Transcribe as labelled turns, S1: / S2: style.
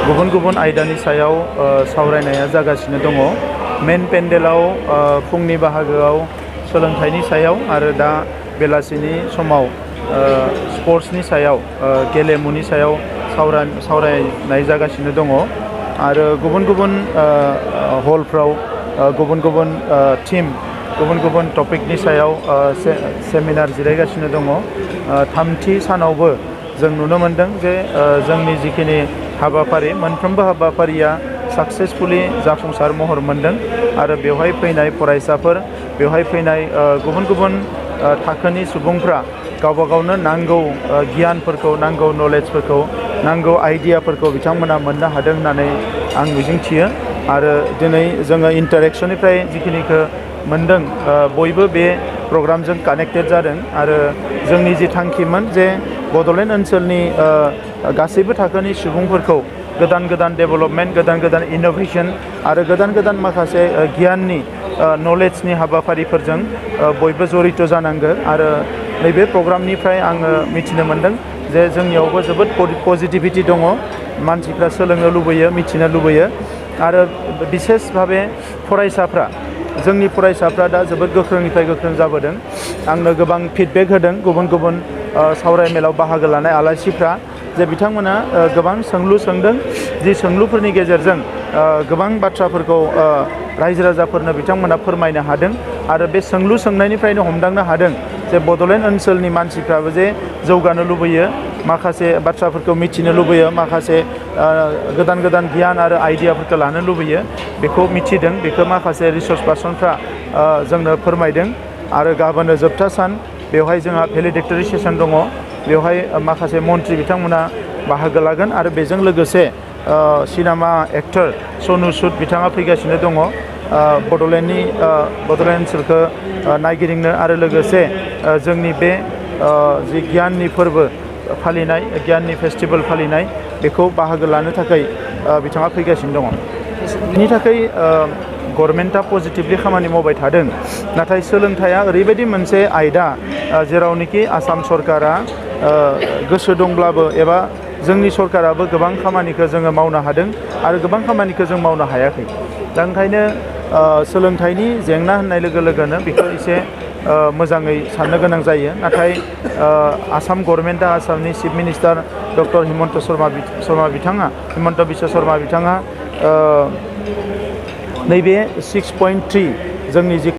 S1: गुबुन गुबुन आयदानि सायाव सावरायनाया जागासिनो दङ। मेन पेन्डेलाव फुंनि बाहागोआव सोलोंथाइनि सायाव आरो दा बेलासिनि समाव स्पर्ट्सनि सायाव गेलेमुनि सायाव सावरायनाय जागासिनो दङ आरो गुबुन गुबुन हलफ्राव गुबुन गुबुन टीम गुबुन गुबुन टपिकनि सायाव सेमिनार जिरायगासिनो दङ। थामथि सानावबो जों नुनो मोनदों जे जोंनि जिखिनि हाबाफारि मोनफ्रोमबो हाबाफारिया साक्सेसफुली जाफुंसार महर मोनदों आरो बेवहाय फैनाय फरायसाफोर बेवहाय फैनाय गुबुन गुबुन थाखोनि सुबुंफ्रा गावबा गावनो नांगौ गियानफोरखौ नांगौ नलेजफोरखौ नांगौ आइडियाफोरखौ बिथांमोना मोननो हादों होननानै आं मिजिंथियो आरो दिनै जोङो इन्टारेक्शननिफ्राय जिखिनिखौ मोनदों बयबो बे प्रग्रामजों कानेक्टेड जादों आरो जोंनि जि थांखिमोन जे बड'लेण्ड ओनसोलनि गासैबो थाखोनि सुबुंफोरखौ गोदान गोदान डेभेलपमेन्ट गोदान गोदान इनोभेशन आरो गोदान गोदान माखासे गियाननि नलेजनि हाबाफारिफोरजों बयबो जड़ित जानांगौ आरो नैबे प्रग्रामनिफ्राय आङो मिथिनो मोनदों जे जोंनियावबो जोबोद पजिटिभिटि दङ। मानसिफ्रा सोलोंनो लुबैयो मिथिनो लुबैयो आरो बिसेस भाबे जोंनि फरायसाफ्रा दा जोबोद गोख्रोंनिफ्राय गोख्रों जाबोदों। आंनो गोबां फिडबेक होदों गुबुन गुबुन सावरायमेलाव बाहागो लानाय आलासिफ्रा जे बिथांमोना गोबां सोंलु सोंदों जि सोंलुफोरनि गेजेरजों गोबां बाथ्राफोरखौ रायजो राजाफोरनो बिथांमोना फोरमायनो हादों आरो बे सोंलु सोंनायनिफ्रायनो हमदांनो हादों जे बड'लेण्ड ओनसोलनि मानसिफ्राबो जे जौगानो लुबैयो माखासे बाथ्राफोरखौ मिथिनो लुबैयो माखासे गोदान गोदान गियान आरो आइडियाफोरखौ लानो लुबैयो बेखौ मिथिदों बेखौ माखासे रिसर्स पार्सनफ्रा जोंनो फोरमायदों आरो गाबोननो जोबथा सान बेवहाय जोंहा भेलिडेक्टरि सेसन दङ। बेवहाय माखासे मन्त्रि बिथांमोना बाहागो लागोन आरो बेजों लोगोसे सिनेमा एक्टर सनु सुद बिथाङा फैगासिनो दङ बड'लेण्ड ओनसोलखौ नायगिदिंनो आरो लोगोसे जोंनि बे जि गियाननि फोरबो फालिनाय गियाननि फेस्टिभेल फालिनाय बेखौ बाहागो लानो थाखाय बिथाङा फैगासिनो दङ। बेनि थाखाय गभर्नमेन्टआ पजिटिभलि खामानि मावबाय थादों नाथाय सोलोंथाइया ओरैबायदि मोनसे आयदा जेरावनोखि आसाम सरकारा गोसो दंब्लाबो एबा जोंनि सरकाराबो गोबां खामानिखौ जोङो मावनो हादों आरो गोबां खामानिखौ जों मावनो हायाखै। दा ओंखायनो सोलोंथाइनि जेंना होननाय लोगो लोगोनो बेखौ एसे मोजाङै साननो गोनां जायो। नाथाय आसाम गभर्नमेन्टआ आसामनि chief minister doctor Himanta Biswa Sharma बिथाङा नैबे 6.3 जोंनि जि